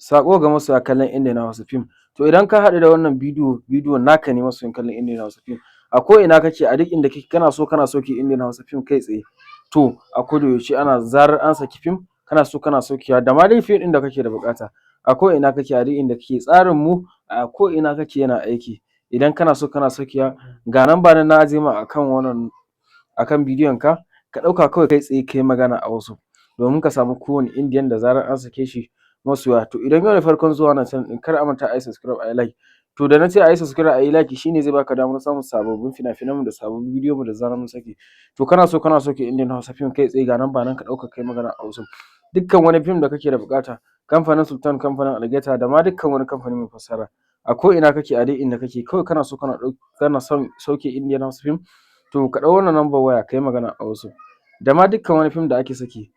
Saƙo ga masoya kallon Indian Hausa fim. To idan ka haɗu da wannan bidiyo, bidiyon naka ne masoyin kallon Indian Hausa fim. A ko ina kake, a duk inda kake, kana so kana sauke Indian Hausa fim kai tsaye. To a koda yaushe ana zarar an saki fim, kana so kana saukewa, da ma dai fim ɗin da kake da buƙata. A ko ina kake, a duk inda kake, tsarin mu a ko ina kake yana aiki. Idan kana so kana saukewa, ga namba nan na ajiye ma akan wannan, akan bidiyon ka, ka ɗauka kawai kai tsaye ka yi magana a WhatsApp domin ka samu kowane Indian da zarar an sake shi, masoya. To idan yau ne farkon zuwa wannan channel ɗin, kar a manta a yi subscribe, a yi like. To da na ce a yi subscribe, a yi like, shine zai baka damar samun sababbin fina-finanmu da sababbin bidiyon mu da zarar mun saki. To kana so kana sauke Indian Hausa fim kai tsaye, ga namba nan ka ɗauka ka yi magana a WhatsApp. Dukkan wani fim da kake da buƙata, kamfanin Sultan, kamfanin Algaita, da ma dukkan wani kamfani mai fassara. A ko ina kake, a duk inda kake, kawai kana so kana son sauke Indian Hausa fim, to ka ɗau wannan number waya ka yi magana a WhatsApp. Da ma dukkan wani fim da ake saki.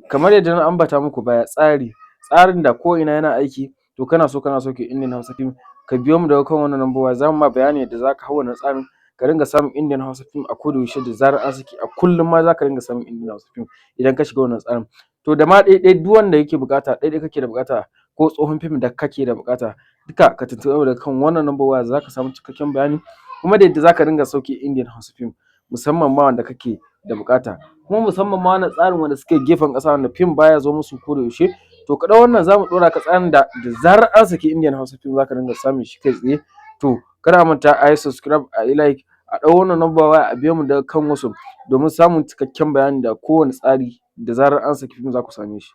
Kamar yadda na ambata muku baya, tsari, tsarin da ko ina yana aiki. To kana so kana sauke Indian Hausa fim, ka biyo mu daga kan wannan number waya, za mu ma bayani yadda za ka hau wannan tsarin ka ringa samun Indian Hausa fim a koda yaushe da zarar an saki. A kullum ma za ka ringa samun Indian Hausa fim idan ka shiga wannan tsarin. To da ma ɗaiɗai duk wanda yake buƙata, ɗaiɗai kake da buƙata ko tsohon fim da kake da buƙata, duka ka tuntuɓe mu daga kan wannan number waya, za ka samu cikakken bayani kuma da yadda za ka ringa sauke Indian Hausa fim, musamman ma wanda kake da buƙata. Kuma musamman ma wannan tsarin, wanda suke gefen ƙasa, wanda fim baya zo musu koda yaushe, to ka ɗau wannan, za mu ɗora ka tsarin da da zarar an saki Indian Hausa fim za ka ringa samun shi kai tsaye. To kar a manta a yi subscribe, a yi like, a ɗau wannan number waya a biyo mu daga kan WhatsApp domin samun cikakken bayani da kowane tsari da zarar an saki fim za ku same shi.